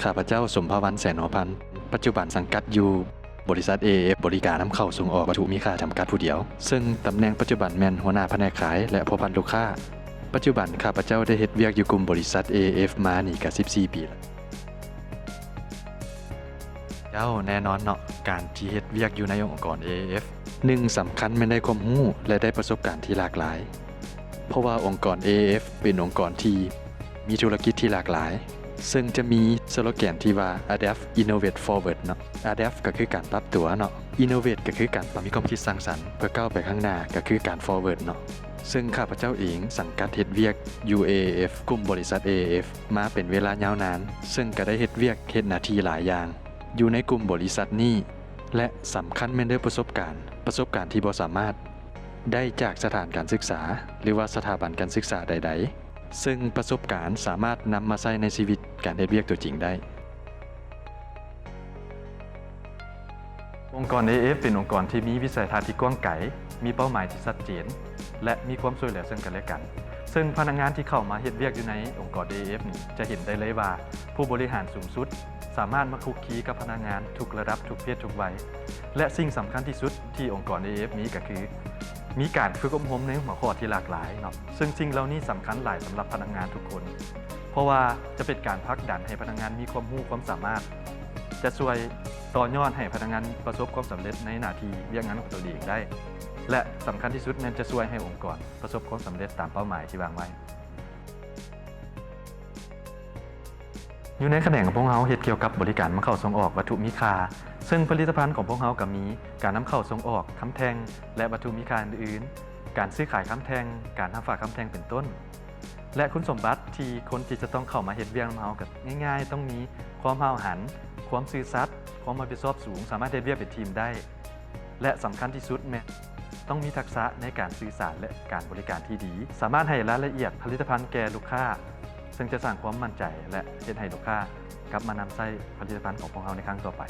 ຂ້າພະເຈົ້າ ສົມພະວັນ ແສນຫົວພັນ, ປັດຈຸບັນສັງກັດຢູ່ບໍລິສັດ ເອເອຟ ບໍລິການນຳເຂົ້າສົ່ງອອກວັດຖຸມີຄ່າຈຳກັດຜູ້ດຽວ, ເຊິ່ງຕຳແໜ່ງປັດຈຸບັນແມ່ນຫົວໜ້າພະແນກຂາຍ ແລະ ພົວພັນລູກຄ້າ. ປັດຈຸບັນຂ້າພະເຈົ້າໄດ້ເຮັດວຽກຢູ່ກຸ່ມບໍລິສັດ ເອເອຟ ມານີ້ກະສິບສີ່ປີແລ້ວ. ເຈົ້າ ແນ່ນອນເນາະ, ການທີ່ເຮັດວຽກຢູ່ໃນອົງກອນ ເອເອຟ ໜຶ່ງ ສຳຄັນແມ່ນໄດ້ຄວາມຮູ້ ແລະ ໄດ້ປະສົບການທີ່ຫຼາກຫຼາຍ, ເພາະວ່າອົງກອນ ເອເອຟ ເປັນອົງກອນທີ່ມີທຸລະກິດທີ່ຫຼາກຫຼາຍ, ເຊິ່ງຈະມີສະໂລແກນທີ່ວ່າ Adapt Innovate Forward ເນາະ. Adapt ກໍຄືການປັບຕົວເນາະ, Innovate ກໍຄືການມີຄວາມຄິດສ້າງສັນເພື່ອກ້າວໄປຂ້າງໜ້າ ກໍຄືການ Forward ເນາະ. ເຊິ່ງຂ້າພະເຈົ້າເອງສັງກັດເຮັດວຽກຢູ່ ເອເອເອັຟ ກຸ່ມບໍລິສັດ ເອເອເອັຟ ມາເປັນເວລາຍາວນານ, ເຊິ່ງກະໄດ້ເຮັດວຽກເຮັດໜ້າທີ່ຫຼາຍຢ່າງຢູ່ໃນກຸ່ມບໍລິສັດນີ້ ແລະ ສຳຄັນແມ່ນໄດ້ປະສົບການ, ປະສົບການທີ່ບໍ່ສາມາດໄດ້ຈາກສະຖານການສຶກສາ ຫຼືວ່າສະຖາບັນການສຶກສາໃດໆ, ເຊິ່ງປະສົບການສາມາດນຳມາໃຊ້ໃນຊີວິດການເຮັດວຽກຕົວຈິງໄດ້. ອົງກອນ ເອເອເອັຟ ເປັນອົງກອນທີ່ມີວິໄສທັດທີ່ກວ້າງໄກ, ມີເປົ້າໝາຍທີ່ຊັດເຈນ ແລະ ມີຄວາມຊ່ວຍເຫຼືອເຊິ່ງກັນແລະກັນ. ເຊິ່ງພະນັກງານທີ່ເຂົ້າມາເຮັດວຽກຢູ່ໃນອົງກອນ ເອເອເອັຟ ນີ້ ຈະເຫັນໄດ້ເລີຍວ່າ ຜູ້ບໍລິຫານສູງສຸດສາມາດມາຄຸກຄີກັບພະນັກງານທຸກລະດັບ, ທຸກເພດ, ທຸກໄວ ແລະ ສິ່ງສຳຄັນທີ່ສຸດທີ່ອົງກອນ ເອເອເອັຟ ມີກໍຄື ມີການຝຶກອົບຮົມໃນຫົວຂໍ້ທີ່ຫຼາກຫຼາຍເນາະ, ເຊິ່ງສິ່ງເຫຼົ່ານີ້ສຳຄັນຫຼາຍສຳລັບພະນັກງານທຸກຄົນ ເພາະວ່າຈະເປັນການຜັກດັນໃຫ້ພະນັກງານມີຄວາມຮູ້ຄວາມສາມາດ, ຈະຊ່ວຍຕໍ່ຍອດໃຫ້ພະນັກງານປະສົບຄວາມສຳເລັດໃນໜ້າທີ່ວຽກງານຂອງຕົນເອງໄດ້ ແລະ ສຳຄັນທີ່ສຸດແມ່ນຈະຊ່ວຍໃຫ້ອົງກອນປະສົບຄວາມສຳເລັດຕາມເປົ້າໝາຍທີ່ວາງໄວ້. ຢູ່ໃນຂະແໜງຂອງພວກເຮົາເຮັດກ່ຽວກັບບໍລິການນຳເຂົ້າສົ່ງອອກວັດຖຸມີຄ່າ, ເຊິ່ງຜະລິດຕະພັນຂອງພວກເຮົາກໍມີການນຳເຂົ້າສົ່ງອອກຄຳແທ່ງ ແລະ ວັດຖຸມີຄ່າອື່ນໆ, ການຊື້ຂາຍຄຳແທ່ງ, ການຮັບຝາກຄຳແທ່ງເປັນຕົ້ນ ແລະ ຄຸນສົມບັດທີ່ຄົນທີ່ຈະຕ້ອງເຂົ້າມາເຮັດວຽກນຳເຮົາກໍງ່າຍໆ, ຕ້ອງມີຄວາມຫ້າວຫັນ, ຄວາມຊື່ສັດ, ຄວາມຮັບຜິດຊອບສູງ, ສາມາດເຮັດວຽກເປັນທີມໄດ້ ແລະ ສຳຄັນທີ່ສຸດແມ່ນຕ້ອງມີທັກສະໃນການສື່ສານ ແລະ ການບໍລິການທີ່ດີ, ສາມາດໃຫ້ລາຍລະອຽດຜະລິດຕະພັນແກ່ລູກຄ້າ, ເຊິ່ງຈະສ້າງຄວາມໝັ້ນໃຈ ແລະ ເຮັດໃຫ້ລູກຄ້າກັບມານຳໃຊ້ຜະລິດຕະພັນຂອງພວກເຮົາໃນຄັ້ງຕໍ່ໄປ.